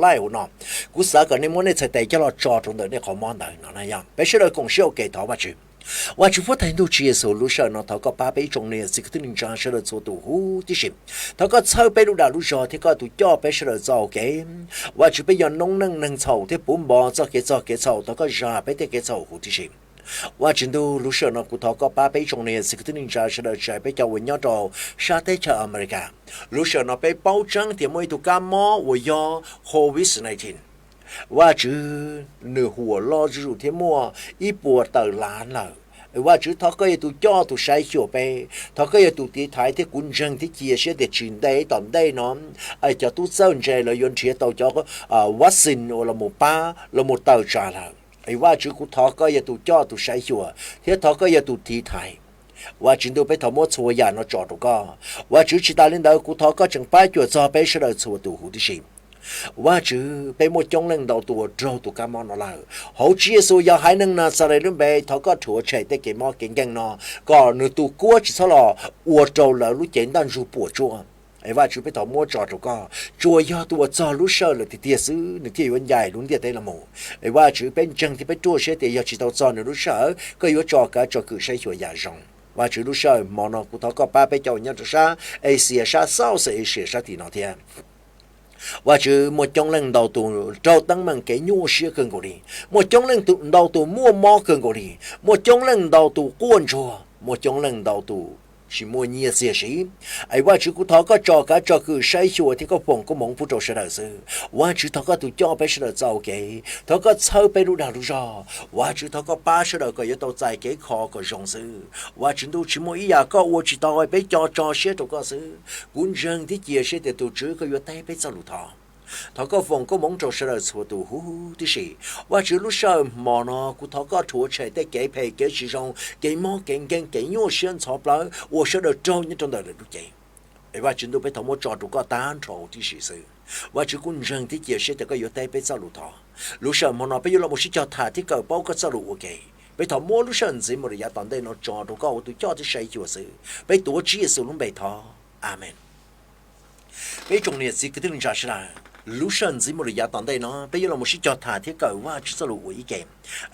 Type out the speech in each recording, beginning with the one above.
live no. Kuv xav kom nej muab nej txhais tes coj los tso rau ntawm nej qhov mob ntawd no na yog. Peb sawv daws koom siab ua ke thov Vajtswv. Vajtswv Fuab Thawj Ntuj Tswv Yexus, lub sij hawm no thov koj pab peb ib tsoom niam txiv kwv tij neej tsa sawv daws txhua tus huv tib si. Thov koj txhawb peb lub dag lub zog thiab koj tus coj peb sawv daws txoj hau kev. Vajtswv, peb yog noob neej neeg txhaum thiab puv npo txoj kev txog kev txhaum, thov koj zam peb tej kev txhaum huv tib si. Vajtswv ntuj, lub sij hawm no kuv thov koj pab peb ib tsoom niam txiv kwv tij neej tsa sawv daws, tsis hais peb cov uas nyob rau sab teb chaws Amelikas. Lub sij hawm no peb paub tseeb tias muaj ib tug kab mob uas yog covid nineteen. Vajtswv, nws huam loj zuj zus thiab muaj ib puas tawm lav lawm. Vajtswv, thov koj yog tus coj tus saib xyuas peb, thov koj yog tus tiv thaiv thiab kuv ntseeg thiab cia siab tias tsis ntev tom ntej no cov tub txawj ntse lawv yuav nrhiav tau cov vaccine uas los mus pab los mus tawm tsam lawm. Vajtswv, kuv thov koj yog tus coj tus saib xyuas thiab thov koj yog tus tiv thaiv. Vajtswv ntuj, peb thov muab txhua yam no tso rau koj. Vajtswv, tsis tas li ntawd kuv thov koj tseem pab cuam txog peb sawv daws txhua tus huv tib si. Vajtswv, peb muaj coob leej ntau tus uas raug tus kab mob no lawm. Hauv Tswv Yexus yog haiv neeg Naxales lub npe, thov koj rhuav tshem tej kev mob kev nkeeg no, kom nws tus kuab tsis txhob los ua rau lawv lub cev ntaj ntsug puas tsuaj. Es Vajtswv, peb thov muab tso rau koj, tsuas yog tus uas txog lub sij hawm lawm tiag tiag xwb nws thiaj yuav ncaim lub ntiaj teb no mus. Es Vajtswv, peb ntseeg thiab peb ruaj siab tias yog tsis tau txog nws lub sij hawm koj yuav tso kav tso kwm saib xyuas yam zoo. Vajtswv, lub sij hawm hmo no kuv thov koj pab peb cov uas nyob rau sab Asia, sab South Asia sab tim no thiab. Vajtswv, muaj coob leej ntau tus raug teeb meem kev nyuaj siab kawg nkaus li, muaj coob leej ntau tus muaj mob kawg nkaus li, muaj coob leej ntau tus quaj ntsuag, muaj coob leej ntau tus tsis muaj nyiaj txiag siv. Es Vajtswv, kuv thov koj tso kav tso kwm saib xyuas thiab koj foom koob hmoov pub rau sawv daws xwb. Vajtswv, thov koj tus coj peb sawv daws txoj hau kev, thov koj txhawb peb lub dag lub zog. Vajtswv, thov koj pab sawv daws kom yuav tau txais kev kho kom zoo xwb. Vajtswv ntuj, tsis muaj ib yam koj ua tsis tau, peb co tso siab rau koj xwb. Kuv ntseeg thiab cia siab tias tus Tswv koj yuav teb peb txoj lus thov. Thov koj foom koob hmoov rau sawv daws txhua tus huv tib si. Vajtswv, lub sij hawm hmo no kuv thov koj rhuav tshem tej kev phem kev tsis zoo, kev mob kev nkeeg kev nyuaj siab ntxhov plawv uas sawv daws raug nyob rau ntawm lawv lub cev. Es Vajtswv ntuj, peb thov muab tso rau koj tag nrho huv tib si xwb. Vajtswv, kuv ntseeg thiab cia siab tias koj yuav teb peb txoj lus thov. Lub sij hawm hmo no peb yuav los mus sib cog tham thiab kawm paub koj txoj lus ua ke. Peb thov muab lub sij hawm ntxiv mus rau yav tom ntej no tso rau koj ua tus coj thiab saib xyuas xwb. Peb tuav Tswv Yexus lub npe thov. Amees. Peb tsoom niam txiv kwv tij neej tsa sawv daws, lub sij hawm ntxiv mus rau yav tom ntej no peb yuav los mus sib cog tham thiab kawm Vajtswv txoj lus ua ib ke.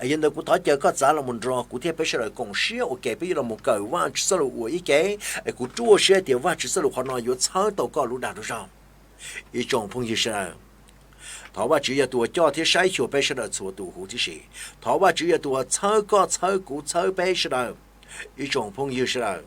Yog li ntawd kuv thov caw koj txav los mus nrog kuv thiab peb sawv daws koom siab ua ke, peb yuav los mus kawm Vajtswv txoj lus ua ib ke. Es kuv ruaj siab tias Vajtswv txoj lus qhov no yuav txhawb tau koj lub dag lub zog. Ib tsoom phooj ywg sawv daws, thov Vajtswv yog tus uas coj thiab saib xyuas peb sawv daws txhua tus huv tib si. Thov Vajtswv yog tus uas txhawb koj txhawb kuv txhawb peb sawv daws. Ib tsoom phooj ywg sawv daws,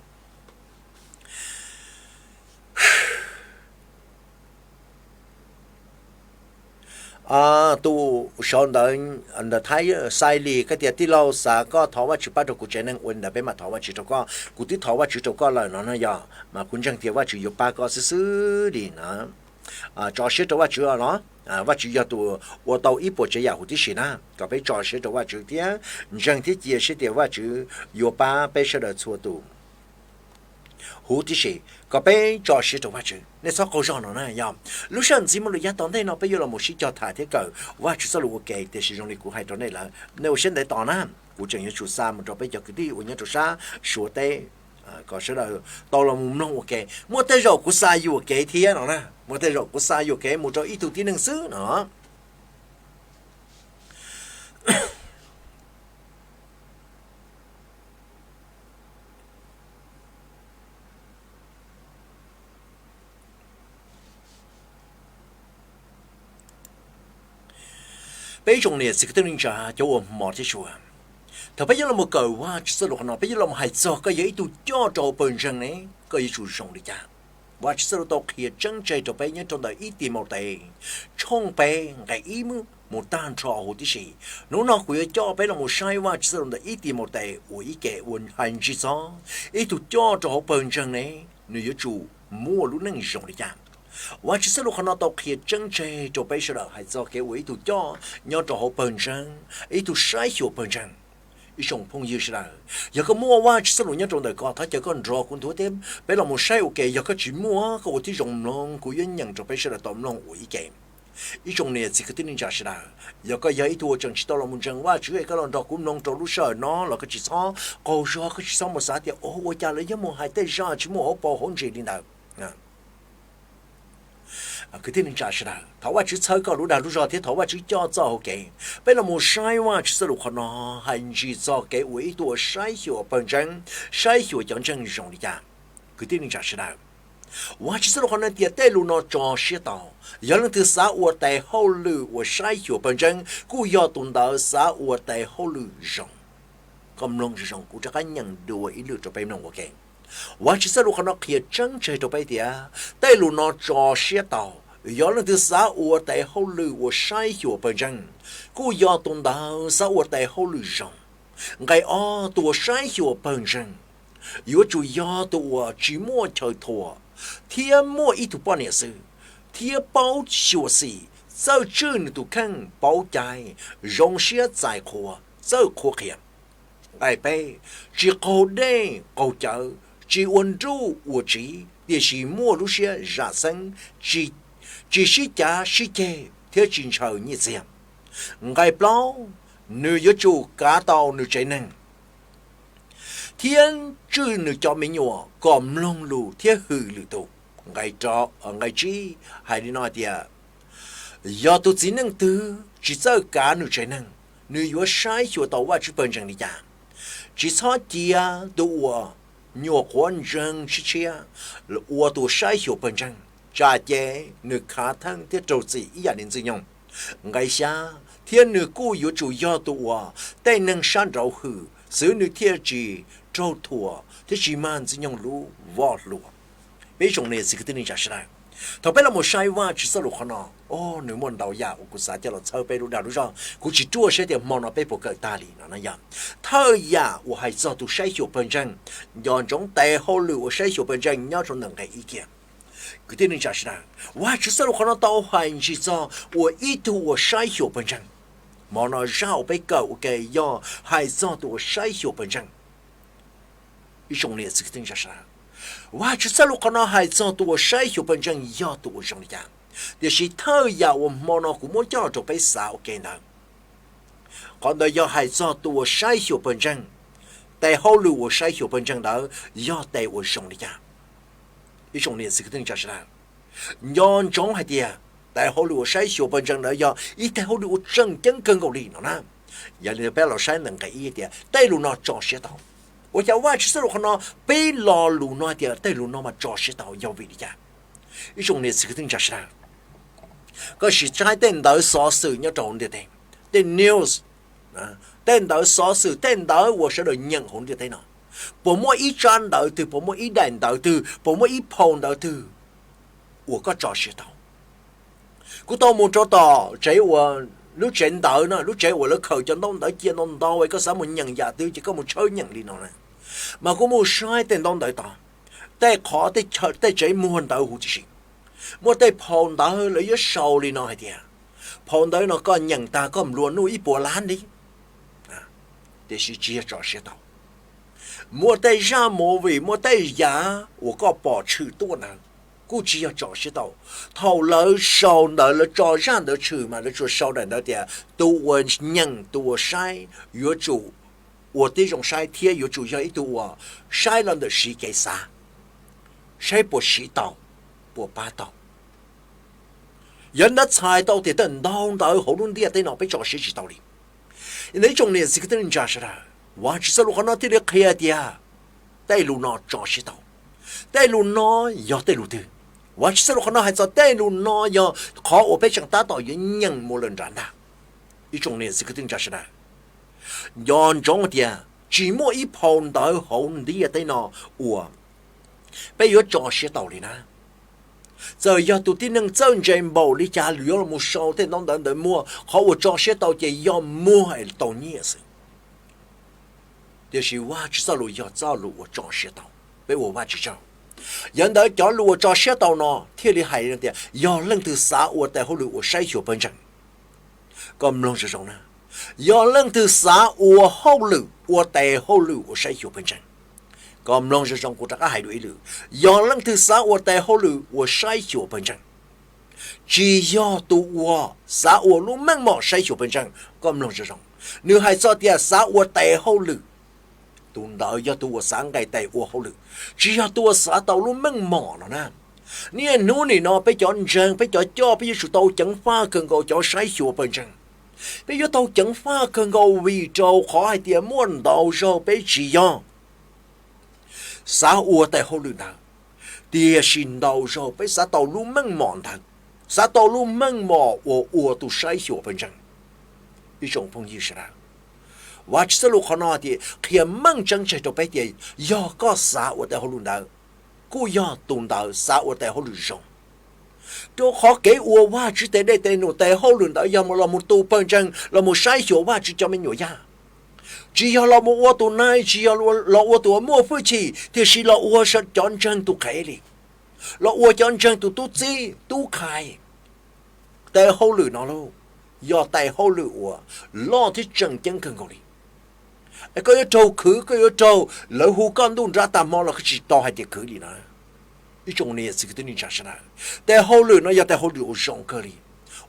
tus sau ntawv ntawm Thaib Xais Lis koj tias, tij laug, xav koj thov Vajtswv pab rau kuv tsev neeg. Ua li ntawd peb mam thov Vajtswv rau koj. Kuv twb thov Vajtswv rau koj lawm no na yog, mas kuv ntseeg tias Vajtswv yuav pab koj xwb xwb li na. Tso siab rau Vajtswv los, Vajtswv yog tus ua tau ib puas tsav yam huv tib si na. Kom peb tso siab rau Vajtswv thiab ntseeg thiab cia siab tias Vajtswv yuav pab peb sawv daws txhua tus huv tib si. Kom peb tso siab rau Vajtswv. Nej txhob qaug zog no na yog. Lub sij hawm ntxiv mus lawm yav tom ntej no peb yuav los mus sib cog tham thiab kawm Vajtswv txoj lus ua ke, tiam sis zoo li kuv hais rau nej lawm, nej ua siab ntev tos na. Kuv tseem yuav tsum xa mus rau peb cov kwv tij uas nyob rau sab Suav teb kom sawv daws tau los mus mloog ua ke. Muaj tej zaum kuv xa yuam kev thiab no na, muaj tej zaum kuv xa yuam kev mus rau ib tug tib neeg xwb no. Peb tsoom niam txiv kwv tij neej tsa cov uas hmov thiab sua, thaum peb yuav los kawm Vajtswv txoj lus qhov no, peb yuav los hais txog koj yog ib tug coj rau hauv pawg ntseeg ne, koj yuav tsum zoo li cas. Vajtswv txoj lus tau qhia tseeb tseg rau peb nyob rau ntawm ib Timautes tshooj peb nqe ib mus tag nrho huv tib si. Hnub no kuv yuav coj peb los mus saib Vajtswv txoj lus ntawm ib Timautes uas ib ke uas hais ntsig txog ib tug coj rau hauv pawg ntseeg ne, nws yuav tsum muaj lub neej zoo li cas. Vajtswv txoj lus qhov no tau qhia tseeb tseg rau peb sawv daws hais txog kev ua ib tug coj nyob rau hauv pawg ntseeg, ib tug saib xyuas pawg ntseeg. Ib tsoom phooj ywg sawv daws, yog koj muaj Vajtswv txoj lus nyob rau ntawm koj, thov caw koj nrog kuv nthuav thiab peb los mus saib ua ke. Yog koj tsis muaj, koj ua tib zoo mloog, kuv yuav nyeem rau peb sawv daws tau mloog ua ib ke. Ib tsoom niam txiv kwv tij neej tsa sawv daws, yog koj yog ib tug uas tseem tsis tau los mus ntseeg Vajtswv es koj los nrog kuv mloog rau lub sij hawm no los koj tsis txhob qaug zog, koj tsis txhob mus xav tias ua cas lawv yuav mus hais tej zaj tsis muaj hauv paus hauv ntsis li ntawd. Kwv tij neej tsa sawv daws, thov Vajtswv txhawb koj lub dag lub zog thiab thov Vajtswv coj txoj hau kev. Peb los mus saib Vajtswv txoj lus qhov no hais ntsig txog kev ua ib tug uas saib xyuas pawg ntseeg, saib xyuas cov ntseeg zoo li cas. Kwv tij neej tsa sawv daws, Vajtswv txoj lus qhov no tias tej lus no tso siab tau. Yog leej twg xav ua tes hauj lwm uas saib xyuas pawg ntseeg, kuj yog tus ntawd xav ua tes hauj lwm zoo. Koj mloog zoo zoo, kuv rov qab nyeem dua ib lwm rau peb mloog ua ke. Vajtswv txoj lus qhov no qhia tseeb tseg rau peb tias tej lus no tso siab tau. Yog leej twg xav ua tes hauj lwm uas saib xyuas pawg ntseeg, kuj yog tus ntawd xav ua tes hauj lwm zoo. Nqe ob, tus uas saib xyuas pawg ntseeg yuav tsum yog tus uas tsis muaj chaw thuam, thiab muaj ib tug poj niam xwb, thiab paub xyuam xim, txawj tswj nws tus kheej, paub cai, zoo siab txais qhua, txawj qhuab qhia. Nqe peb, tsis qaug dej qaug cawv, tsis ua nruj ua tsiv, tiam sis muaj lub siab zam xeeb, tsis sib cav sib ceg thiab tsis ntshaw nyiaj txiag. Nqe plaub, nws yuav tsum kav tau nws tsev neeg thiab tswj nws cov me nyuam kom mloog lus thiab hwm lwm tus. Nqe tsib hais li no hais tias, yog tus txiv neej twg tsis txawj kav nws tsev neeg, nws yuav saib xyuas tau Vajtswv pawg ntseeg li cas? Tsis txhob cia tus uas nyuam qhuav ntseeg tshiab tshiab ua tus saib xyuas pawg ntseeg, tsam ces nws khav theeb thiab raug txim ib yam li ntxwg nyoog. Nqe xya, thiab nws kuj yuav tsum yog tus uas tej neeg sab nraud hwm xwv, nws thiaj tsis raug thuam thiab tsis mag ntxwg nyoog lub voj hlua. Peb tsoom niam txiv kwv tij neej tsa sawv daws, thaum peb los mus saib Vajtswv txoj lus qhov no, o, nws muaj ntau yam uas kuv xav coj los txhawb peb lub dag lub zog. Kuv tsis ruaj siab tias hmo no peb puas kawm tag li no na yog. Thawj yam uas hais txog tus saib xyuas pawg ntseeg, nco ntsoov tes hauj lwm uas saib xyuas pawg ntseeg nyob rau ntawm nqe ib kiag. Kwv tij neej tsa sawv daws, Vajtswv txoj lus qhov no tau hais ntsig txog uas ib tug uas saib xyuas pawg ntseeg. Hmo no zaj uas peb kawm ua ke yog hais txog tus uas saib xyuas pawg ntseeg. Ib tsoom niam txiv kwv tij neej tsa sawv daws, Vajtswv txoj lus qhov no hais txog tus uas saib xyuas pawg ntseeg yog tus uas zoo li cas. Tiam sis thawj yam uas hmo no kuv muab coj los rau peb xav ua ke ntawd, qhov ntawd yog hais txog tus uas saib xyuas pawg ntseeg, tes hauj lwm uas saib xyuas pawg ntseeg ntawd yog tes uas zoo li cas. Ib tsoom niam txiv kwv tij neej tsa sawv daws, nco ntsoov hais tias tes hauj lwm uas saib xyuas pawg ntseeg ntawd yog ib tes hauj lwm uas tseem ceeb kawg nkaus li no na. Yog li peb los saib ntawm nqe ib tias tej lus no tso siab tau. Ua cas Vajtswv txoj lus qhov no, peb lo lus no hais tias tej lus no mas tso siab tau yog vim li cas? Ib tsoom niam txiv kwv tij neej tsa sawv daws, koj sim saib tej ntawv xov xwm nyob rau hauv ntiaj teb, tej news, tej ntawv xov xwm, tej ntawv uas sawv daws nyeem hauv ntiaj teb no, puas muaj ib tsab ntawv twg, puas muaj ib daim ntawv twg, puas muaj ib phau ntawv twg uas koj tso siab tau? Kuv tau mus rau tom tsev uas, lub tsev ntawv no, lub tsev uas lawv khaws cov ntaub ntawv cia ntau ntau, koj xav mus nyeem yam twg ces koj mus tshawb nyeem li no na. Mas kuv mus saib tej ntaub ntawv tod, tej qhov, tej tsev muag ntawv huv tib si, muaj tej phau ntawv lawv yuav sau li no hais tias, phau ntawv no koj nyeem tag koj nplua nuj ib puas lab li. Tiam sis tsis yog tso siab tau. Muaj tej zaj movie, muaj tej yam uas koj pom tshwm tuaj ntawd, kuj tsis yog tso siab tau. Thaum lawv sau ntawd, lawv tso zaj ntawd tshwm mas lawv tsuas sau daim ntawv tias tus uas nyeem, tus uas saib yuav tsum ua tib zoo saib thiab yuav tsum yog ib tug uas saib los ntawm siv kev xav, saib puas siv tau, puas pab tau. Yog ntawd txhais tau tias tej ntau ntawv hauv lub ntiaj teb no peb tso siab tsis tau li. Ib tsoom niam txiv kwv tij neej tsa sawv daws, Vajtswv txoj lus qhov no thiaj li qhia tias tej lus no tso siab tau. Tej lus no yog tej lus twg? Vajtswv txoj lus qhov no hais txog tej lus no yog qhov uas peb tseem tab tom yuav nyeem mus lawm nram ntag. Ib tsoom niam txiv kwv tij neej tsa sawv daws, nco ntsoov tias tsis muaj ib phau ntawv hauv ntiaj teb no uas peb yuav tso siab tau li na. Txawm yog tus tib neeg txawj ntse npaum li cas los yuav los mus sau tej ntaub ntawv ntawd muag, qhov uas tso siab tau ces yog muag es tau nyiaj xwb. Tiam sis Vajtswv txoj lus yog txoj lus uas tso siab tau, peb ua Vajtswv tsaug. Yog ntawd cov lus uas tso siab tau no thiaj li hais tias yog leej twg xav ua tes hauj lwm uas saib xyuas pawg ntseeg. Koj mloog zoo zoo na, yog leej twg xav ua hauj lwm, ua tes hauj lwm uas saib xyuas pawg ntseeg. Koj mloog zoo zoo, kuv rov qab hais dua ib lwm, yog leej twg xav ua tes hauj lwm uas saib xyuas pawg ntseeg, tsis yog tus uas xav ua lub meej mom saib xyuas pawg ntseeg. Koj mloog zoo zoo, nws hais txog tias xav ua tes hauj lwm, tus ntawd yog tus uas xav nqes tes ua hauj lwm, tsis yog tus uas xav tau lub meej mom no na. Niaj hnub nim no peb cov ntseeg, peb cov coj, peb yuav tsum tau ceev faj kawg nkaus cov saib xyuas pawg ntseeg. Peb yuav tau ceev faj kawg nkaus vim rau qhov hais tias muaj ntau zaug peb tsis yog xav ua tais hauj lwm ntawd, tiam sis ntau zaug peb xav tau lub meej mom ntawd, xav tau lub meej mom uas ua tus saib xyuas pawg ntseeg. Ib tsoom phooj ywg sawv daws, Vajtswv txoj lus qhov no tias qhia meej tseeb tseg rau peb tias yog koj xav ua tais hauj lwm ntawd, kuj yog tus ntawd xav ua tais hauj lwm zoo. Rau qhov kev ua Vajtswv tes dej tes num, tais hauj lwm ntawd yog los mus tu pawg ntseeg, los mus saib xyuas Vajtswv cov me nyuam yaj. Tsis yog los mus ua tus nai, tsis yog los ua tus uas muaj hwj chim, tiam sis los ua cov ntseeg tus qhev li, los ua cov ntseeg tus tub txib tub qhe. Tais hauj lwm no lauj, yog tais hauj lwm uas loj thiab tseem ceeb kawg nkaus li. Koj yuav raug khwv, koj yuav raug lawv hu koj ntuj nrab tag hmo los koj tsis tau hais tias khwv li na. Ib tsoom niam txiv kwv tij neej tsa sawv daws, tais hauj lwm no yog tais hauj lwm uas zoo kawg li,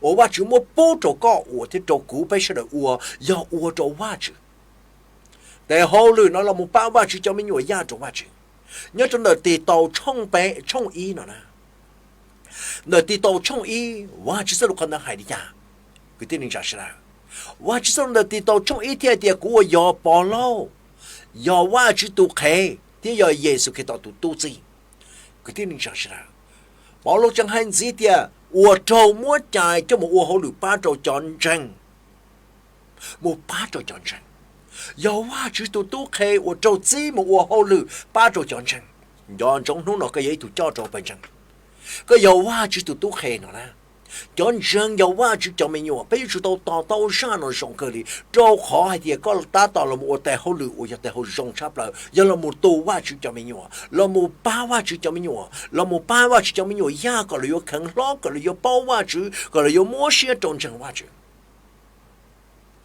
uas Vajtswv muab pub rau koj ua thiab rau kuv peb sawv daws ua, yog ua rau Vajtswv. Tais hauj lwm no los mus pab Vajtswv cov me nyuam yaj rau Vajtswv. Nyob rau ntawm Titaus tshooj peb, tshooj ib no na, ntawm Titaus tshooj ib, Vajtswv txoj lus qhov ntawd hais li cas? Kwv tij neej tsa sawv daws, Vajtswv txoj lus ntawm Titaus tshooj ib thiaj tias kuv uas yog Pov Lauj, yog Vajtswv tus qhev thiab yog Yexus Khetos tus tub txib. Kwv tij neej tsa sawv daws, Pov Lauj tseem hais ntxiv tias uas raug muab cais coj mus ua hauj lwm pab rau cov ntseeg, mus pab rau cov ntseeg. Yog Vajtswv tus tub qhe uas raug txib mus ua hauj lwm pab rau cov ntseeg. Nco ntsoov hnub no koj yog ib tug coj rau pawg ntseeg, koj yog Vajtswv tus tub qhe no na. Cov ntseeg yog Vajtswv cov me nyuam, peb yuav tsum tau tos tau zaj no zoo kawg li, rau qhov hais tias koj tab tom los mus ua tais hauj lwm uas yog tais hauj zoo tshaj plaws, yog los mus tu Vajtswv cov me nyuam, los mus pab Vajtswv cov me nyuam, los mus pab Vajtswv cov me nyuam yaj kom lawv yuav kheev hlob, kom lawv yuav paub Vajtswv, kom lawv yuav muab siab rau ntseeg Vajtswv.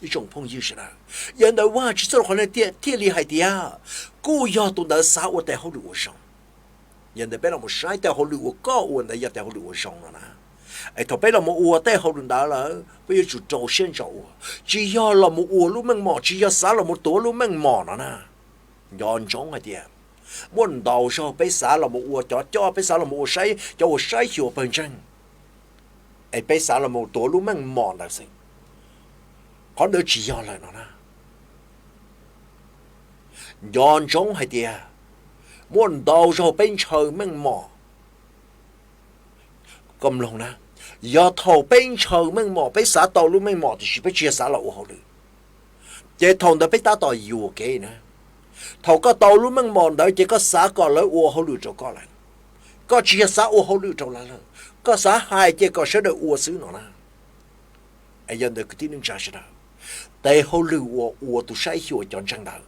Ib tsoom phooj ywg sawv daws, yog ntawd Vajtswv txoj lus qhov no thiaj li hais tias kuj yog tus ntawd xav ua tais hauj lwm uas zoo. Yog ntawd peb los mus saib tais hauj lwm uas koj ua ntawd yog tais hauj lwm uas zoo no na. Es thaum peb los mus ua tej hauj lwm ntawd lawm, peb yuav tsum rau siab ntso ua, tsis yog los mus ua lub meej mom, tsis yog xav los mus tuav lub meej mom no na. Nco ntsoov hais tias muaj ntau zaug peb xav los mus ua cov coj, peb xav los mus ua saib, cov uas saib xyuas pawg ntseeg, es peb xav los mus tuav lub meej mom ntawd xwb. Qhov ntawd tsis yog lawm no na. Nco ntsoov hais tias muaj ntau zaug peb ntshaw meej mom. Koj mloog na, yog thaum peb ntshaw meej mom, peb xav tau lub meej mom tiam sis peb tsis yog xav los ua hauj lwm, ces thaum ntawd peb tab tom yuam kev na. Thaum koj tau lub meej mom ntawd ces koj xav kom lawv ua hauj lwm rau koj lawm. Koj tsis yog xav ua hauj lwm rau lawv lawm, koj xav hais ces kom sawv daws ua xwb no na. Es yog ntawd kwv tij neej tsa sawv daws, tes hauj lwm uas ua tus saib xyuas cov ntseeg ntawd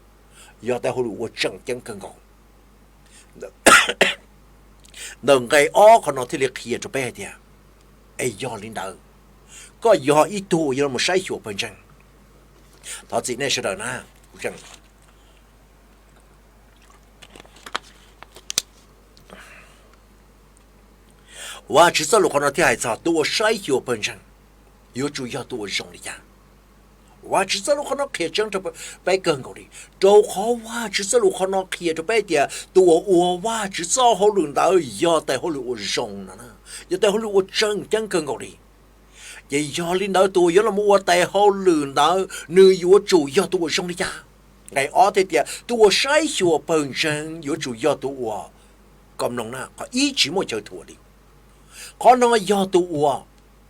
yog tes hauj lwm uas tseem ceeb kawg nkaus. Ntawm nqe ob qhov no thiaj li qhia rau peb hais tias, es yog li ntawd, koj yog ib tug uas yuav los saib xyuas pawg ntseeg. Thov txim nej sawv daws na, kuv tseem Vajtswv txoj lus qhov no thiaj hais txog tus uas saib xyuas pawg ntseeg yuav tsum yog tus uas zoo li cas. Vajtswv txoj lus qhov no qhia tseeb rau peb kawg nkaus li, rau qhov Vajtswv txoj lus qhov no qhia rau peb tias tus uas ua Vajtswv txoj hauj lwm ntawd yog tes hauj lwm uas zoo no, yog tes hauj lwm uas tseem ceeb kawg nkaus li. Ces yog li ntawd tus uas yuav los mus ua tes hauj lwm ntawd nws yuav tsum yog tus uas zoo li cas? Nqe ob thiaj tias tus uas saib xyuas pawg ntseeg yuav tsum yog tus uas, kom mloog na, qhov ib tsis muaj chaw thuam li. Qhov no yog tus uas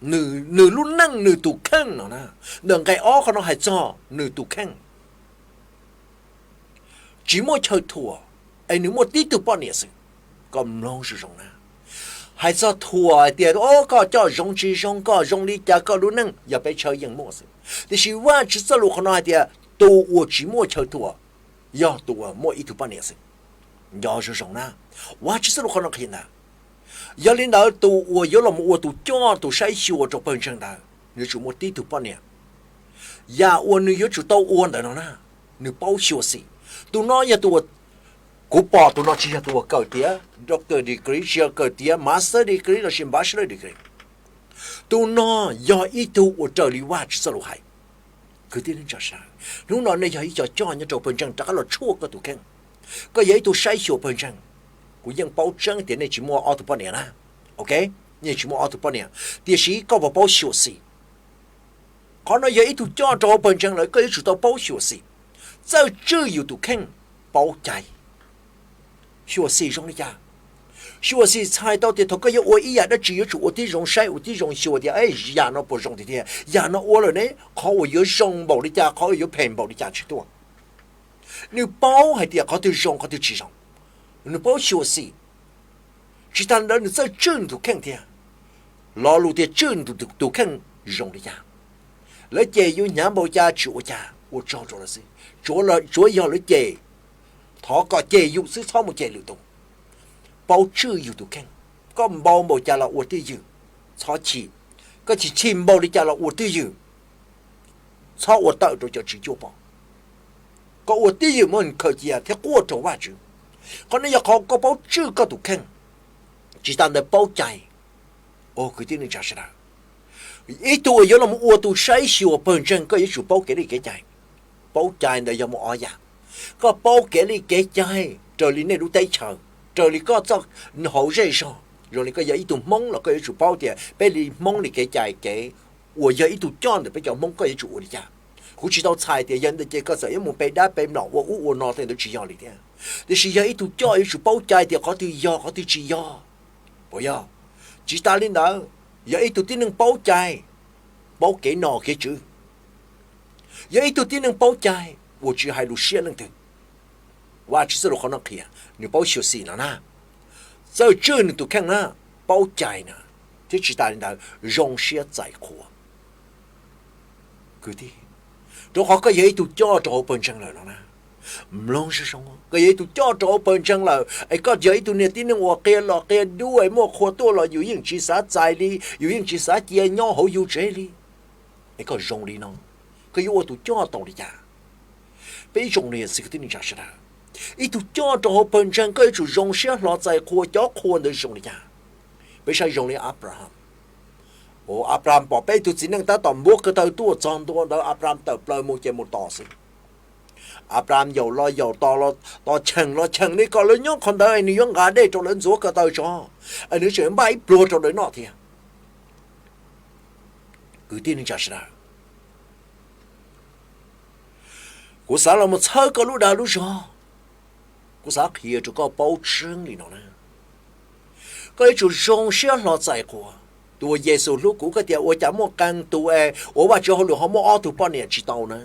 nws lub neej nws tus kheej no na. Ntawm nqe ob qhov no hais txog nws tus kheej tsis muaj chaw thuam, es nws muaj tib tug poj niam xwb. Kom mloog zoo zoo na, hais txog thuam hais tias o koj coj zoo tsis zoo, koj zoo li cas, koj lub neej, yog peb tshawb yeej muaj xwb. Tiam sis Vajtswv txoj lus qhov no hais tias tus uas tsis muaj chaw thuam yog tus uas muaj ib tug poj niam xwb. Nco zoo zoo na, Vajtswv txoj lus qhov no qhia ntawd. Yog li ntawd tus uas yuav los mus ua tus coj tus saib xyuas rau pawg ntseeg ntawd nws yuav tsum muaj tib tug poj niam. Yam uas nws yuav tsum tau ua ntawd no na, nws paub xyuam xim. Tus no yog tus uas, kuv pom tus no tsis yog tus uas kawm tiav doctor degree, tsis yog kawm tiav master degree lossis bachelor degree. Tus no yog ib tug uas raws li Vajtswv txoj lus hais. Kwv tij neej tsa sawv daws, hnub no nej yog ib co coj nyob rau pawg ntseeg rov qab los tshuaj koj tus kheej. Koj yog ib tug saib xyuas pawg ntseeg. Kuv yeej paub tseeb tias nej tsis muaj ob tug poj niam na. Ok, yeej tsis muaj ob tug poj niam, tiam sis koj puas paub xyuam xim? Qhov no yog ib tug coj rau hauv pawg ntseeg lawm, koj yuav tsum tau paub xyuam xim, txawj tswj yus tus kheej, paub cai. Xyuam xim zoo li cas? Xyuam xim txhais tau tias thaum koj yuav ua ib yam dab tsi yuav tsum ua tib zoo saib, ua tib zoo xyuas tias, yam no puas zoo tiag tiag, yam no ua lawm ne, qhov uas yuav zoo npaum li cas, qhov uas yuav phem npaum li cas tsis tuaj. Nws paub hais tias qhov twg zoo qhov twg tsis zoo, nws paub xyuam xim. Tsis tas li ntawd nws txawj tswj nws tus kheej thiab. Lo lus tias tswj nws tus kheej zoo li cas? Lawv cem yus hnyav npaum cas tsis ua cas, ua tsaug rau lawv xwb, tsuav yog lawv cem, thov kom cem yus xwb txhob mus cem lwm tus. Paub tswj yus tus kheej, koj npau npaum cas los ua twj ywm, txhob chim. Koj chim chim npaum li cas los ua twj ywm, txhob ua tawm rau cov tswv cuaj pom. Koj ua twj ywm muaj khaws cia thiab quaj rau Vajtswv. Qhov no yog qhov koj paub tswj koj tus kheej. Tsis tas ntawd paub cai. Kwv tij neej tsa sawv daws, ib tug uas yuav los ua tus saib xyuas pawg ntseeg koj yuav tsum paub kev li kev cai. Paub cai ntawd yog muaj ob yam. Koj paub kev li kev cai raws li nej lub teb chaws, raws li koj txoj hauv zej zog. Zoo li koj yog ib tug Hmoob los koj yuav tsum paub tias peb li Hmoob li kev cai kev uas yog ib tug coj ntawm peb cov Hmoob koj yuav tsum ua li cas. Kuv tsis tau txhais tias yog ntawd ces koj txawm yuav mus pe dab pe mlom ua ub ua no tej ntawd tsis yog li thiab. Tiam sis yog ib tug coj yuav tsum paub cai tias qhov twg yog qhov twg tsis yog. Puas yog? Tsis tas li ntawd, yog ib tug tib neeg paub cai, paub kev nom kev tswv, yog ib tug tib neeg paub cai uas tsis hais lus siab leej twg. Vajtswv txoj lus qhov no qhia, nws paub xyuam xim no na, txawj tswj nws tus kheej na, paub cai na, thiab tsis tas li ntawd zoo siab txais qhua. Kwv tij, rau qhov koj yog ib tug coj rau hauv pawg ntseeg lawm no na, mloog zoo zoo, koj yog ib tug coj rau hauv pawg ntseeg lawm es koj yog ib tug niag tib neeg uas qia los qia dub es muaj qhua tuaj los yus yeej tsis xav txais li, yus yeej tsis xav cia nyob hauv yus tsev li. Es koj zoo li no, koj yuav ua tus coj tau li cas? Peb zoo li xwv kwv tij neej tsa sawv daws, ib tug coj rau hauv pawg ntseeg koj yuav tsum zoo siab hlo txais qhua, cov qhua ntawd zoo li cas? Peb saib zoo li Abraham. Abraham pom peb tug txiv neej tab tom npuab ko taw tuaj txog ntua ntawd, Abraham tawm plaws mus ces mus tos xwb. Abraham yaum los yaum, tos los tos, cheem los cheem li kom lawv nyob qhov ntawd es nws yuav nqa dej rau lawv ntxuav ko taw tso, es nws tseem npaj ib pluag rau lawv noj thiab. Kwv tij neej tsa sawv daws, kuv xav los mus txhawb koj lub dag lub zog, kuv xav qhia rau koj paub tseeb li no na, koj yuav tsum zoo siab hlo txais qhua. Tus uas Yexus hlub kuv, koj tias ua cas muaj qee tus es ua Vajtswv hauj lwm ho muaj ob tug poj niam tsis tau na?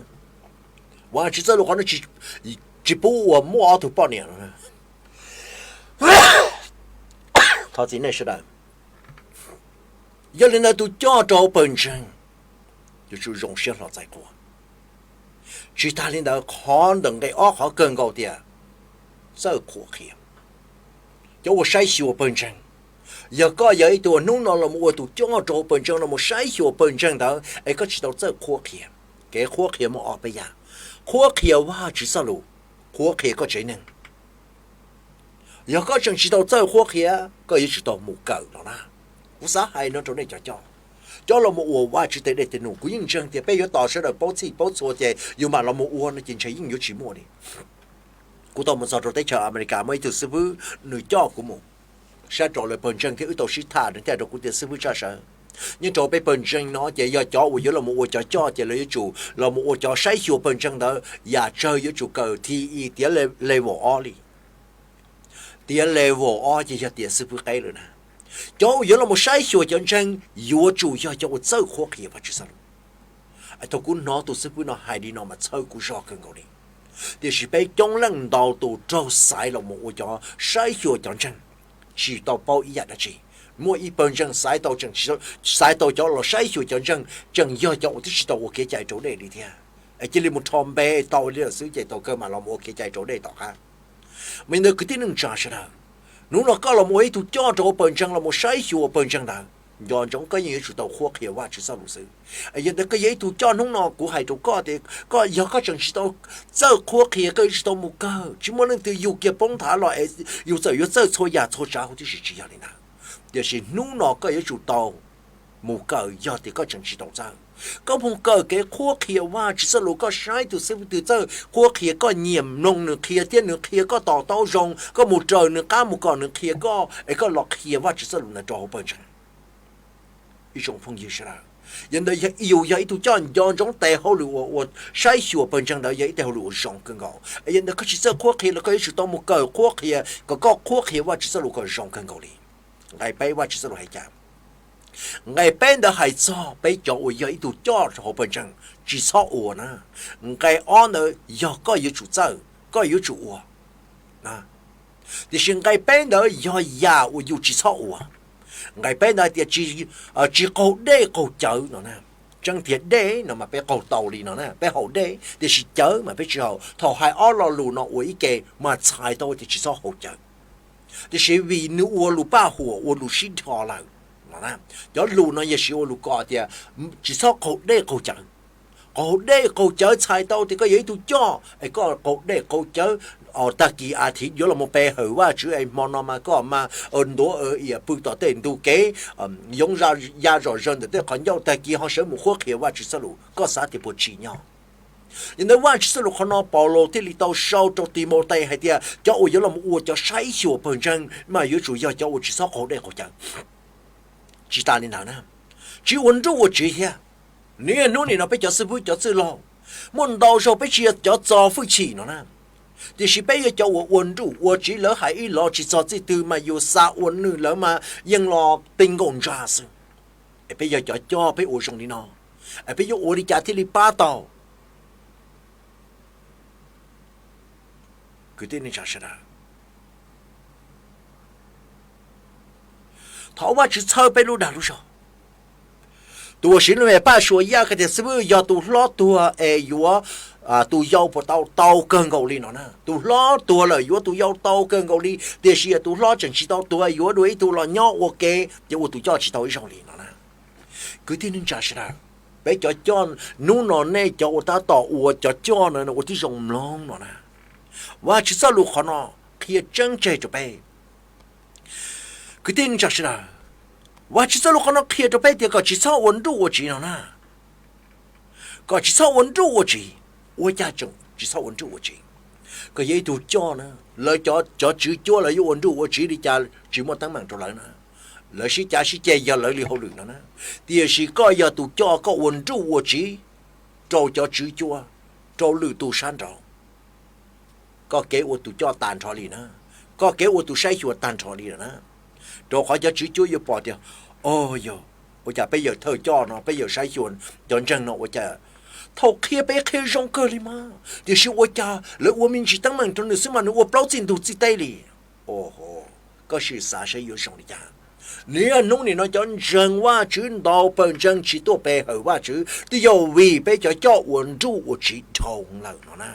Vajtswv txoj lus qhov no tsis pub uas muaj ob tug poj niam no. Thov txim nej sawv daws. Yog li ntawd tus coj rau hauv pawg ntseeg yuav tsum zoo siab hlo txais qhua. Tsis tas li ntawd, qhov ntawm nqe ob qhov kawg nkaus tias txawj qhuab qhia. Cov uas saib xyuas pawg ntseeg, yog koj yog ib tug uas hnub no los mus ua tus coj rau hauv pawg ntseeg, los mus saib xyuas pawg ntseeg ntawd es koj tsis tau txawj qhuab qhia, kev qhuab qhia muaj ob peb yam. Qhuab qhia Vajtswv txoj lus, qhuab qhia koj tsev neeg. Yog koj tseem tsis tau txawj qhuab qhia, koj yuav tsum tau mus kawm los na. Kuv xav hais no rau nej cov coj, coj los mus ua Vajtswv tej dej tej num. Kuv yeej ntseeg tias peb yuav tos sawv daws paub txhij paub txhua ces yus mam los mus ua no ces ntshe yeej yuav tsis muaj li. Kuv tau mus txog rau teb chaws Amelikas, muaj ib tug xib fwb nws coj kuv mus saib rau lawv pawg ntseeg thiab wb tau sib tham, nws thiaj rau kuv tias, xib fwb Tshaj Sawv, nyob rau peb pawg ntseeg no ces yog cov uas yuav los mus ua cov coj ces lawv yuav tsum los mus ua cov saib xyuas pawg ntseeg ntawd yam tsawg, yuav tsum kawm T E tiav level ob li. Tiav level ob ces yog tiav xib fwb qeb lawm na. Cov uas yuav los mus saib xyuas cov ntseeg yuav tsum yog cov uas txawj qhuab qhia Vajtswv txoj lus. Thaum kuv hnov tus xib fwb no hais li no mas txhawb kuv zog kawg nkaus li. Tiam sis peb coob leej ntau tus raug xaiv los mus ua cov saib xyuas cov ntseeg, tsis tau paub ib yam dab tsi. Muaj ib pawg ntseeg xaiv tau, xaiv tau cov los saib xyuas cov ntseeg tseem yog cov uas twb tsis tau ua kev cai raus dej li thiab, es cia li mus rho npe tau li lawm xwb ces thaum kawg mam los mus ua kev cai raus dej tom qab. Mas li ntawd kwv tij neej tsa sawv daws, hnub no koj los mus ua ib tug coj rau hauv pawg ntseeg los mus saib xyuas pawg ntseeg ntawd, nco ntsoov koj yeej yuav tsum tau qhuab qhia Vajtswv txoj lus xwb. Yog ntawd koj yog ib tug coj hnub no kuv hais rau koj tias koj, yog koj tseem tsis tau txawj qhuab qhia koj yuav tsum tau mus kawm. Tsis muaj leej twg yug kiag poob nthav los es yus txawm yuav txawj txhua yam txhua tsav huv tib si, tsis yog li ntawd. Tiam sis hnub no koj yuav tsum tau mus kawm yog tias koj tseem tsis tau txawj. Koj mus kawm kev qhuab qhia Vajtswv txoj lus, koj saib tus xib hwb twg txawj qhuab qhia, koj nyiam mloog nws qhia thiab nws qhia koj to taub zoo, koj mus raws nws qab mus kom nws qhia koj es koj los qhia Vajtswv txoj lus ntawd rau hauv pawg ntseeg. Ib tsoom phooj ywg sawv daws, yog ntawd yog yus yog ib tug coj nco ntsoov tes hauj lwm uas uas saib xyuas pawg ntseeg ntawd yog ib teg hauj lwm uas zoo kawg nkaus. Yog ntawd koj tsis txawj qhuab qhia los koj yuav tsum tau mus kawm qhuab qhia kom koj qhuab qhia Vajtswv txoj lus kom zoo kawg nkaus li. Nqe peb Vajtswv txoj lus hais cas? Nqe peb ntawd hais txog peb cov uas yog ib tug coj hauv pawg ntseeg tsis txhob ua na. Nqe ob ntawd yog koj yuav tsum txawj, koj yuav tsum ua. Tiam sis nqe peb ntawd yog yam uas yus tsis txhob ua. Nqe peb ntawd hais tias tsis qaug dej qaug cawv no na. Tseeb tiag dej no mas peb qaug tau li no na, peb haus dej, tiam sis cawv mas peb tsis haus. Thaum hais ob lo lus no ua ib ke mas txhais tau tias tsis txhob haus cawv. Tiam sis vim nws ua lus paj huam ua lus sib dhos lawm no, cov lus no yog siv ua lus kom tias tsis txhob qaug dej qaug cawv. Qaug dej qaug cawv txhais tau tias koj yog ib tug coj es koj qaug dej qaug cawv, tag kis a thiv yuav los pe hawm Vajtswv es hmo no mas koj mas ntuav iam pw tom tej ntug kev, yoov ya zom zaws ntawm tej qhov ncauj, tag kis ho sawv mus qhuab qhia Vajtswv txoj lus, koj xav tias puas tsim nyog? Yog ntawd Vajtswv txoj lus qhov no Paulus thiaj li tau sau rau Timothes hais tias cov uas yuav los ua cov saib xyuas pawg ntseeg mas yuav tsum yog cov uas tsis txhob qaug dej qaug cawv. Tsis tas li ntawd na, tsis ua nruj ua tsiv thiab. Niaj hnub nim no peb cov xib hwb cov txwj laug muaj ntau zaug peb tsis yog cov txo hwj chim no na, tiam sis peb yog cov uas ua nruj ua tsiv, lawv hais ib los tsis txog txij twg mas yus xa ua nws lawv mas yeej los ti nkaum ntsa xwb. Es peb yog cov coj peb ua zoo li no, es peb yuav ua li cas thiaj li pab tau? Kwv tij neej tsa sawv daws, thov Vajtswv txhawb peb lub dag lub zog. Tus uas siv lub me paj suas yaj hais tias xib hwb, yog tus hlob tuag es yuav tus yau puas tau? Tau kawg nkaus li no na. Tus hlob tuag lawm yuav tus yau tau kawg nkaus li, tiam sis yog tus hlob tseem tsis tau tuag yuav dua ib tug los nyob ua ke ces ua tus coj tsis tau ib zaug li no na. Kwv tij neej tsa sawv daws, peb cov coj hnub no nej cov uas tab tom ua cov coj no ua tib zoo mloog no na. Vajtswv txoj lus qhov no qhia tseeb tseg rau peb. Kwv tij neej tsa sawv daws, Vajtswv txoj lus qhov no qhia rau peb tias kom tsis txhob ua nruj ua tsiv no na. Kom tsis txhob ua nruj ua tsiv. Ua cas tseem tsis txhob ua nruj ua tsiv? Koj yog ib tug coj na, lawv cov tswv cuab lawv yuav ua nruj ua tsiv li cas tsis muaj teeb meem rau lawv na. Lawv sib cav sib ceg yog lawv li hauj lwm no na. Tiam sis koj yog tus coj, koj ua nruj ua tsiv rau cov tswv cuab, rau lwm tus sab nraud, koj kev ua tus coj tag nrho li na, koj kev ua tus saib xyuas tag nrho li lawm na. Rau qhov cov tswv cuab yuav pom tias, o, yog ua cas peb yawg thawj coj no, peb yawg saib xyuas cov ntseeg no ua cas thaum qhia peb qhia zoo kawg li mas, tiam sis ua cas lawv ua me ntsis teeb meem rau nws xwb mas nws ua plaub txij ntug txij teb li. O, koj sim xav saib yuav zoo li cas. Niaj hnub nim no cov ntseeg Vajtswv ntau pawg ntseeg tsis tuaj pe hawm Vajtswv twb yog vim peb cov coj ua nruj ua tsiv dhau lawm no na.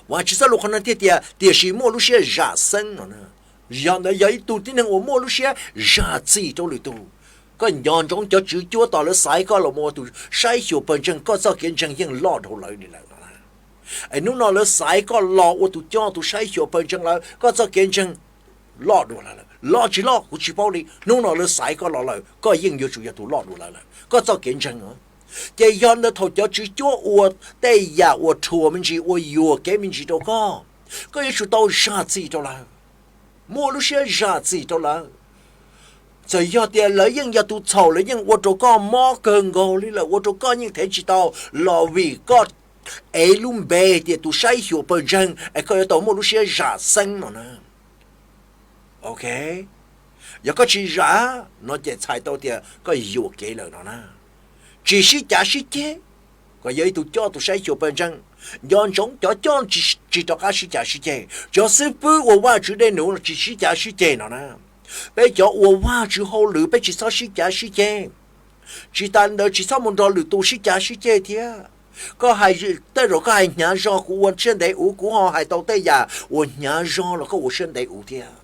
Vajtswv txoj lus qhov no thiaj tias, tiam sis muaj lub siab zam xeeb no na. Yog ntawd yog ib tug tib neeg uas muaj lub siab zam txim rau lwm tus. Koj nco ntsoov cov tswv cuab tos lawv xaiv koj los ua tus saib xyuas pawg ntseeg, koj txoj kev ntseeg yeej loj dhau lawv li lawm no na. Es hnub no lawv xaiv koj los ua tus coj tus saib xyuas pawg ntseeg lawm, koj txoj kev ntseeg loj dua lawv lawm los tsis loj kuv tsis paub li. Hnub no lawv xaiv koj los lawm, koj yeej yuav tsum yog tus loj dua lawv lawm koj txoj kev ntseeg. Ces yog ntawd thaum cov tswv cuab ua tej yam uas rhuas me ntsis, ua yuam kev me ntsis rau koj, koj yuav tsum tau zam txim rau lawv, muaj lub siab zam txim rau lawv. Txawm yog tias lawv yeej yog tus txhaum, lawv yeej ua rau koj mob kawg nkaus li lawm, ua rau koj yeej thev tsis tau, los vim koj ev lub npe tias tus saib xyuas pawg ntseeg es koj yuav tau muaj lub siab zam xeeb no na. Ok, yog koj tsis zam no ces txhais tau tias koj yuam kev lawm no na. Tsis sib cav sib ceg. Koj yog ib tug coj tus saib xyuas pawg ntseeg, nco ntsoov cov coj tsis rov qab sib cav sib ceg, cov xib fwb ua Vajtswv dej num tsis sib cav sib ceg no na. Peb cov ua Vajtswv hauj lwm peb tsis txhob sib cav sib ceg. Tsis tas li ntawd tsis txhob mus nrog lwm tus sib cav sib ceg thiab. Koj hais tej zaum koj hais hnyav zog, kuv ua siab ntev uv kuv ho hais tau tej yam uas hnyav zog los koj ua siab ntev uv thiab.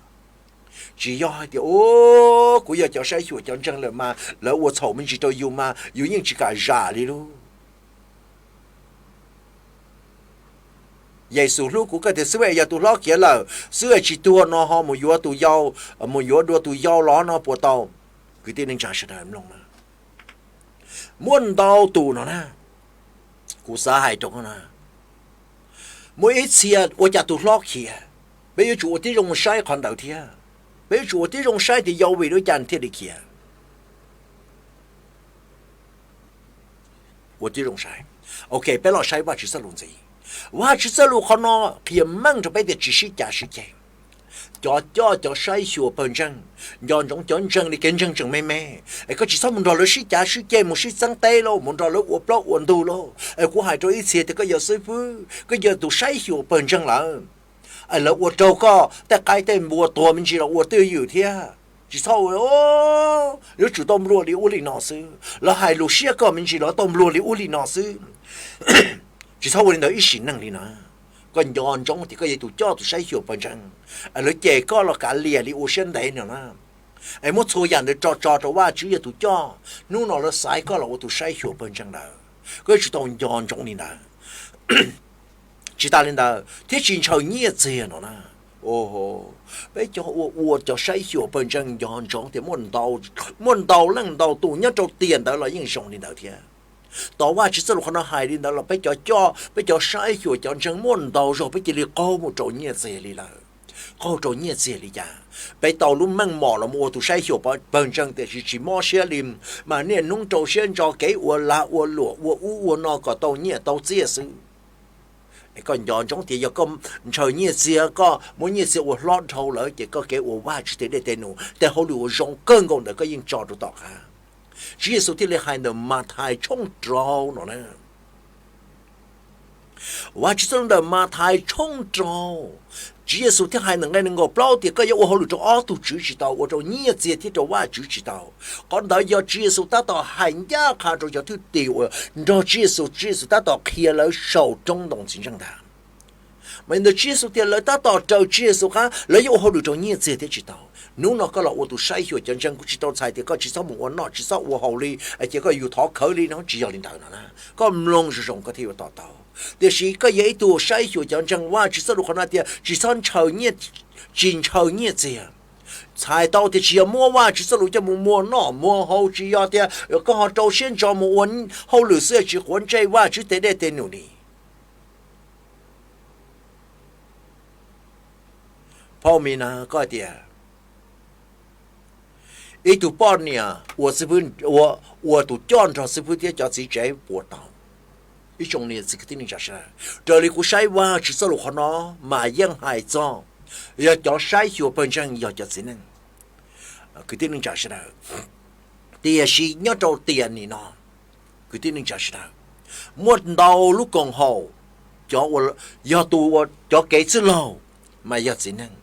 Tsis yog hais tias, o, kuv yog cov saib xyuas cov ntseeg lawm mas lawv ua txhaum me ntsis rau yus mas yus yeej tsis kam zam li lauj. Yexus hlub kuv kawg tiag xwb es yog tus hlob khiav lawm xwb es tsis tuag no ho mus yuav tus yau, mus yuav dua tus yau los no puas tau? Kwv tij neej tsa sawv daws mloog na, muaj ntau tus no na, kuv xav hais rau koj na, muaj ib txhia ua cas tus hlob khiav, peb yuav tsum ua tib zoo saib qhov ntawd thiab. Peb yuav tsum ua tib zoo saib tias yog vim li cas thiaj li khiav. Ua tib zoo saib. Ok, peb los saib Vajtswv txoj lus ntxiv. Vajtswv txoj lus qhov no qhia meej rau peb tias tsis sib cav sib ceg. Cov coj cov saib xyuas pawg ntseeg, nco ntsoov cov ntseeg li kev ntseeg tseem me me, es koj tsis txhob mus nrog lawv sib cav sib ceg, mus sib txeeb teb lauj, mus nrog lawv ua plaub ua ntug lauj. Es kuv hais rau ib txhia tias koj yog xib fwb, koj yog tus saib xyuas pawg ntseeg lawm, es lawv ua raug koj tej qaib tej npua tuag me ntsis los ua twj ywm thiab. Tsis txhob ua, yuav tsum tau nplua li ub li no xwb, lawv hais lus siab koj me ntsis los tau nplua li ub li no xwb. Tsis txhob ua li ntawd ib sim neej li no. Koj nco ntsoov tias koj yog tus coj tus saib xyuas pawg ntseeg, es lawv cem koj los kav liam li ua siab ntev no na. Es muab txhua yam ntawd tso tso rau Vajtswv yog tus coj, hnub no lawv xaiv koj los ua tus saib xyuas pawg ntseeg lawm, koj yuav tsum tau nco ntsoov li ntawd. Tsis tas li ntawd thiab tsis ntshaw nyiaj txiag no na. Peb cov ua ua cov saib xyuas pawg ntseeg nco ntsoov tias muaj ntau leej ntau tus nyob rau tiam ntawd los yeej zoo li ntawd thiab. Tos Vajtswv txoj lus qhov no hais li ntawd los peb cov coj peb cov saib xyuas cov ntseeg muaj ntau zaug peb cia li qaug mus rau nyiaj txiag li lawm. Qaug rau nyiaj txiag li cas? Peb tau lub meej mom los mus ua tus saib xyuas pawg ntseeg tiam sis tsis mob siab li, mas niaj hnub rau siab ntso kev ua lag ua luam ua ub ua no kom tau nyiaj tau txiaj xwb. Es koj nco ntsoov tias yog koj ntshaw nyiaj txiag, koj muab nyiaj txiag ua hlob dhau lawm ces koj kev ua Vajtswv tes dej tes num tej hauj lwm uas zoo kawg nkaus ntawd koj yeej tso rau tom qab. Tswv Yexus thiaj li hais ntawm Mathais tshooj rau no na. Vajtswv txoj lus ntawm Mathais tshooj rau, Tswv Yexus thiaj hais ntawm nqe nees nkaum plaub tias koj yuav ua hauj lwm rau ob tug tswv tsis tau, ua rau nyiaj txiag thiab rau Vajtswv tsis tau. Qhov ntawd yog Tswv Yexus tab tom hais ncaj qha rau cov thwj tim uas nrog Tswv Yexus, Tswv Yexus tab tom qhia lawv saum roob ntoo txiv ntseej ntag. Mas ntawd Tswv Yexus tias lawv tab tom raws Tswv Yexus qab, lawv yuav ua hauj lwm rau nyiaj txiag thiab tsis tau. Hnub no koj los ua tus saib xyuas cov ntseeg, kuv tsis tau txhais tias koj tsis txhob mus ua noj tsis txhob ua haus li, ces koj yus thov khawv li no, tsis yog li ntawd no na. Koj mloog zoo zoo koj thiaj yuav to taub. Tiam sis koj yog ib tug saib xyuas cov ntseeg, Vajtswv txoj lus qhov no tias tsis txhob ntshaw nyiaj, tsis ntshaw nyiaj txiag. Txhais tau tias tsis yog muab Vajtswv txoj lus coj mus muag noj muag haus, tsis yog tias koj ho rau siab ntso mus ua hauj lwm xwb tsis quav ntsej Vajtswv tes dej tes num li. Phauj Mis Nas, koj tias ib tug poj niam ua xib fwb, ua tus coj nrog xib fwb thiab cov txiv tsev puas tau? Ib tsoom niam txiv kwv tij neej tsa sawv daws, raws li kuv saib Vajtswv txoj lus qhov no mas yeej hais txog yog cov saib xyuas pawg ntseeg yog cov txiv neej. Kwv tij neej tsa sawv daws, tiam sis nyob rau tiam nim no, kwv tij neej tsa sawv daws, muaj ntau lub koom haum, cov, yog tus, cov kev txwj laug mas yog txiv neej,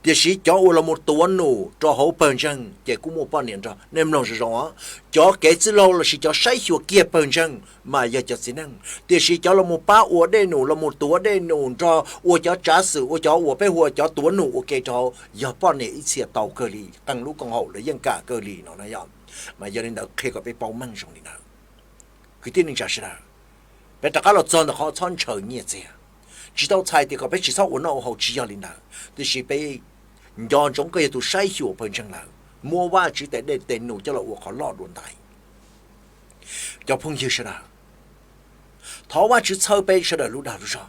tiam sis cov uas los mus tuav num rau hauv pawg ntseeg ces kuj muaj poj niam nrog. Nej mloog zoo zoo, cov kev txwj laug lossis cov saib xyuas kiag pawg ntseeg mas yog cov txiv neej, tiam sis cov los mus pab ua dej num, los mus tuav dej num nrog ua cov tsav xwm, ua cov uas peb hu ua cov tuav num ua ke rau hauv yog poj niam ib txhia tau kawg li, qee lub koom haum lawv yeej kam kawg li no na yog. Mas yog li ntawd qhia kom peb paub meej zoo li ntawd. Kwv tij neej tsa sawv daws, peb rov qab los txog ntawm qhov txhob ntshaw nyiaj txiag. Tsis tau txhais tias kom peb tsis txhob ua noj ua haus, tsis yog li ntawd, tiam sis peb nco ntsoov koj yog tus saib xyuas pawg ntseeg lawm, muab Vajtswv tes dej tes num coj los ua qhov loj dua ntais. Cov phooj ywg sawv daws, thov Vajtswv txhawb peb sawv daws lub dag lub zog.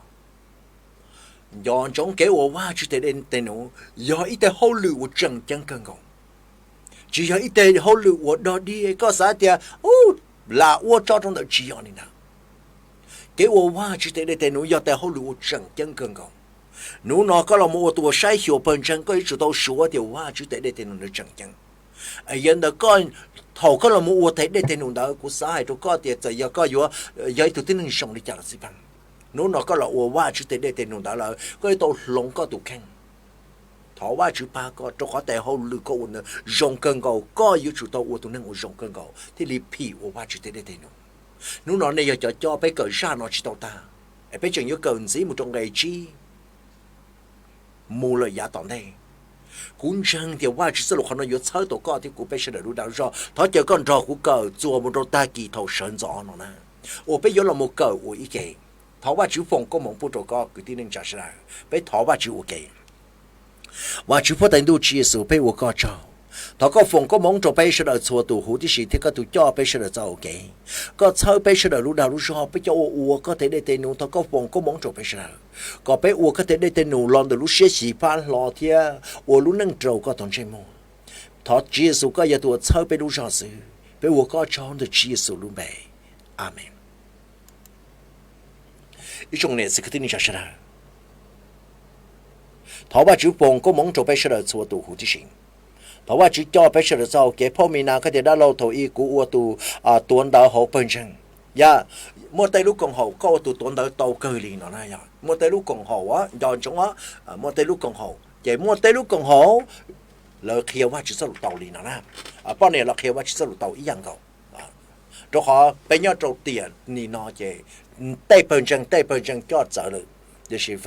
Nco ntsoov kev ua Vajtswv tes dej tes num yog ib teg hauj lwm uas tseem ceeb kawg nkaus, tsis yog ib teg hauj lwm uas dog dig koj xav tias lam ua tso rau ntawm, tsis yog li ntawd. Kev ua Vajtswv tes dej tes num yog tes hauj lwm uas tseem ceeb kawg nkaus. Hnub no koj los mus ua tus uas saib xyuas pawg ntseeg, koj yuav tsum tau suav tias Vajtswv tes dej tes num ntawd tseem ceeb. Yog ntawd, thaum koj los mus ua tes dej tes num ntawd, kuv xav hais rau koj tias txawm yog koj yuav yog ib tug tib neeg zoo li cas los xij peem, hnub no koj los ua Vajtswv tes dej tes num ntawd lawm, koj yuav tau hloov koj tus kheej. Thov Vajtswv pab koj rau qhov tes hauj lwm koj ua ntawd zoo kawg nkaus, koj yuav tsum tau ua tus neeg uas zoo kawg nkaus thiaj li phim ua Vajtswv tes dej tes num. Hnub no nej yog cov coj, peb kawm zaj no tsis tau tag, es peb tseem yuav kawm ntxiv mus rau nqe tsib mus lawm yav tom ntej. Kuv ntseeg tias Vajtswv txoj lus qhov no yuav txhawb tau koj thiab kuv peb sawv daws lub dag lub zog. Thov caw koj nrog kuv kawm txuas mus rau tag kis thaum sawv ntxov no na, uas peb yuav los mus kawm ua ib ke. Thov Vajtswv foom koob hmoov pub rau koj kwv tij neej tsa sawv daws. Peb thov Vajtswv ua ke. Vajtswv Huab Tais Ntuj Tswv Yexus, peb ua koj tsaug. Thov koj foom koob hmoov rau peb sawv daws txhua tus huv tib si thiab koj tus coj peb sawv daws txoj hau kev. Koj txhawb peb sawv daws lub dag lub zog, peb cov uas ua koj tej dej tej num, thov koj foom koob hmoov rau peb sawv daws, kom peb ua koj tej dej tej num los ntawm lub siab xyiv fab hlo thiab ua lub neej rau koj tau ntsej muag. Thov Tswv Yexus koj yog tus uas txhawb peb lub zog xwb, peb ua koj tsaug ntawm Tswv Yexus lub npe. Amees. Ib tsoom niam txiv kwv tij neej tsa sawv daws, thov Vajtswv foom koob hmoov rau peb sawv daws txhua tus huv tib si. Thov Vajtswv coj peb sawv daws txoj hau kev. Phauj Mina, koj tias dab laug thaum ub kuv ua tus tuav ntawv hauv pawg ntseeg. Yog muaj tej lub koom haum koj ua tus tuav ntawv tau kawg li no na, yog muaj tej lub koom haum nco ntsoov, muaj tej lub koom haum ces muaj tej lub koom haum lawv qhia Vajtswv txoj lus tau li no na. Poj niam los qhia Vajtswv txoj lus tau ib yam nkaus. Rau qhov peb nyob rau tiam nim no ces tej pawg ntseeg tej pawg ntseeg coj txawv lawm, tiam sis